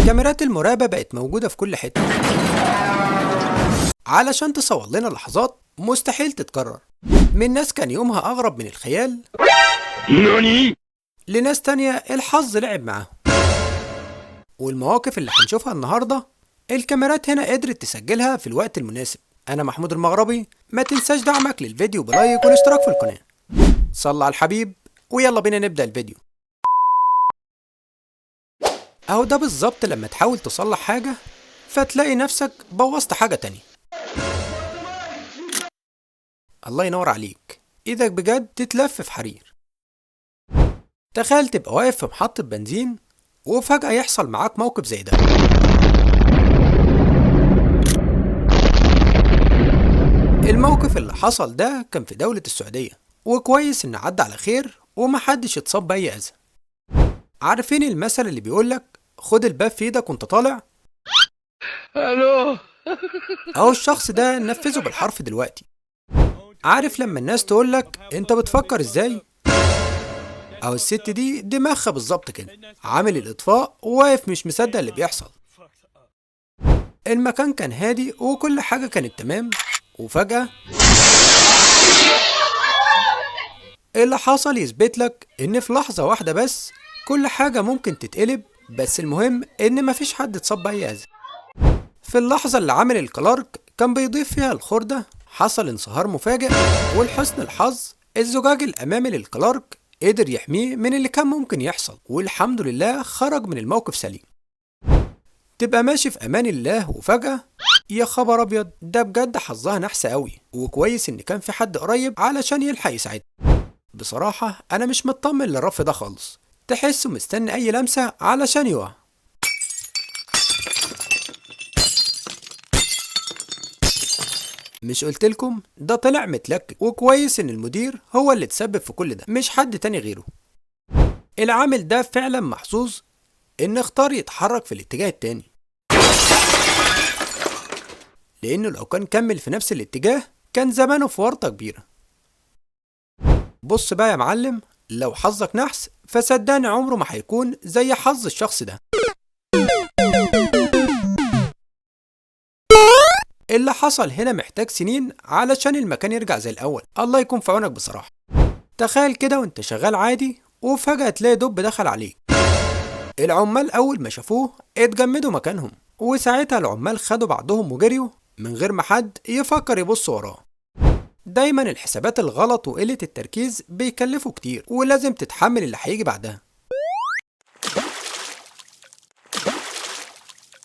كاميرات المراقبة بقت موجودة في كل حتة علشان تصور لنا لحظات مستحيل تتكرر، من ناس كان يومها أغرب من الخيال لناس تانية الحظ لعب معاهم. والمواقف اللي هنشوفها النهاردة الكاميرات هنا قدرت تسجلها في الوقت المناسب. أنا محمود المغربي، ما تنساش دعمك للفيديو ب like والاشتراك في القناة. صلى على الحبيب ويلا بينا نبدأ الفيديو. أهو ده بالظبط لما تحاول تصلح حاجة فتلاقي نفسك بوظت حاجة تانية. الله ينور عليك، ايدك بجد تتلف في حرير. تخيل تبقى واقف في محطة بنزين وفجأة يحصل معاك موقف زي ده. الموقف اللي حصل ده كان في دولة السعودية، وكويس إن عدى على خير ومحدش اتصاب بأي أذى. عارفين المثل اللي بيقولك خد الباب في ايدك وانت طالع؟ الو. اهو الشخص ده نفذه بالحرف دلوقتي. عارف لما الناس تقولك انت بتفكر ازاي؟ اهو الست دي دماغها بالظبط كده، عامل الاطفاء وواقف مش مصدق اللي بيحصل. المكان كان هادي وكل حاجة كانت تمام، وفجأة اللي حصل يثبت لك ان في لحظة واحدة بس كل حاجة ممكن تتقلب، بس المهم ان مفيش حد اتصاب بأي أذى. في اللحظة اللي عامل الكلارك كان بيضيف فيها الخردة حصل انصهار مفاجئ، ولحسن الحظ الزجاج الأمامي للكلارك قدر يحميه من اللي كان ممكن يحصل، والحمد لله خرج من الموقف سليم. تبقى ماشي في أمان الله وفجأة يا خبر أبيض، ده بجد حظها نحس قوي، وكويس إن كان في حد قريب علشان يلحق يساعدها. بصراحة أنا مش مطمن للرف ده خالص، تحسه مستني أي لمسة علشان يقع. مش قلتلكم ده طلع متلكك، وكويس إن المدير هو اللي تسبب في كل ده مش حد تاني غيره. العامل ده فعلا محظوظ إن اختار يتحرك في الاتجاه التاني، لأنه لو كان كمل في نفس الاتجاه كان زمانه في ورطة كبيرة. بص بقى يا معلم، لو حظك نحس فصدقني عمره ما هيكون زي حظ الشخص ده. اللي حصل هنا محتاج سنين علشان المكان يرجع زي الأول، الله يكون في عونك بصراحة. تخيل كده وانت شغال عادي وفجأة تلاقي دب دخل عليك. العمال أول ما شافوه اتجمدوا مكانهم، وساعتها العمال خدوا بعضهم وجريوا من غير ما حد يفكر يبص وراه. دايما الحسابات الغلط وقلة التركيز بيكلفوا كتير، ولازم تتحمل اللي هيجي بعدها.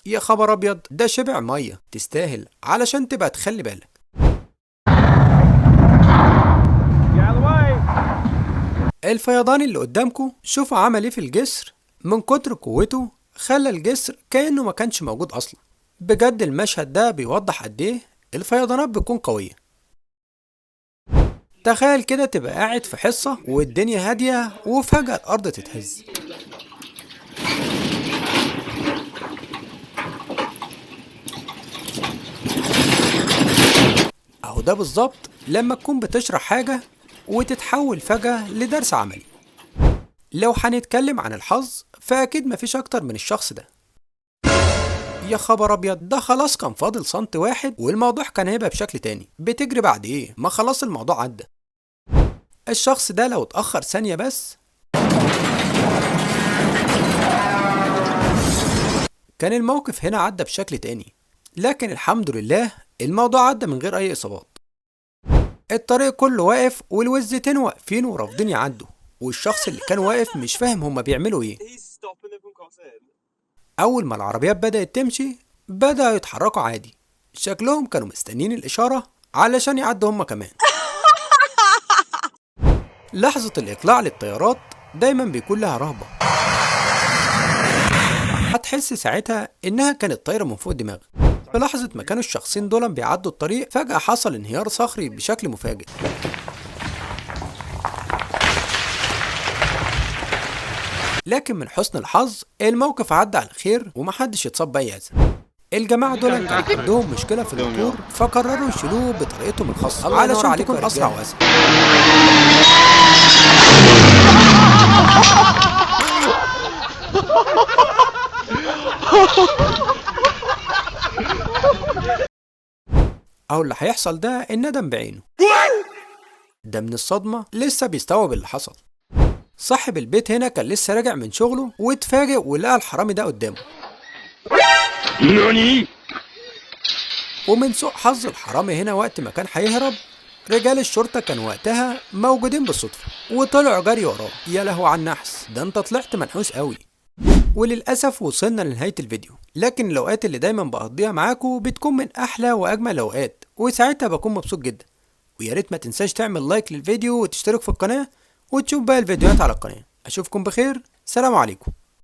يا خبر ابيض، ده شبع ميه، تستاهل علشان تبقى تخلي بالك. الفيضان اللي قدامكم شوفوا عمل ايه في الجسر، من كتر قوته خلى الجسر كأنه ما كانش موجود اصلا. بجد المشهد ده بيوضح قد ايه الفيضانات بتكون قوية. تخيل كده تبقى قاعد في حصة والدنيا هادية وفجأة الأرض تتهز. أهو ده بالظبط لما تكون بتشرح حاجة وتتحول فجأة لدرس عملي. لو هنتكلم عن الحظ فأكيد مفيش أكتر من الشخص ده. يا خبر أبيض، ده خلاص كان فاضل سنت واحد والموضوع كان هيبقى بشكل تاني. بتجري بعد إيه؟ ما خلاص الموضوع عدى. الشخص ده لو اتأخر ثانية بس كان الموقف هنا عدى بشكل تاني، لكن الحمد لله الموضوع عدى من غير أي إصابات. الطريق كله واقف والوزتين واقفين ورافضين يعدوا، والشخص اللي كان واقف مش فاهم هما بيعملوا إيه. أول ما العربيات بدأت تمشي بدأوا يتحركوا عادي، شكلهم كانوا مستنين الإشارة علشان يعدوا هما كمان. لحظة الإقلاع للطيارات دايما بيكون لها رهبة، هتحس ساعتها إنها كانت طايرة من فوق دماغك. في لحظة ما كانوا الشخصين دول بيعدوا الطريق فجأة حصل انهيار صخري بشكل مفاجئ. لكن من حسن الحظ الموقف عدى على خير ومحدش اتصاب بأي أذى. الجماعة دول كان عندهم مشكلة في الموتور فقرروا يشيلوه بطريقتهم الخاصة علشان تكون أسرع وأسهل. أو اللي هيحصل ده الندم بعينه. ده من الصدمة لسه بيستوعب اللي حصل. صاحب البيت هنا كان لسه راجع من شغله واتفاجئ ولقى الحرامي ده قدامه. ومن سوء حظ الحرامي هنا وقت ما كان هيهرب رجال الشرطة كان وقتها موجودين بالصدفة وطلعوا جري وراه. يا لهو على النحس، ده انت طلعت منحوس قوي. وللأسف وصلنا لنهاية الفيديو، لكن الأوقات اللي دايما بقضيها معاكم بتكون من أحلى وأجمل الأوقات، وساعتها بكون مبسوط جدا. ويا ريت ما تنساش تعمل لايك للفيديو وتشترك في القناة وتشوف باقي الفيديوهات على القناة. أشوفكم بخير، سلام عليكم.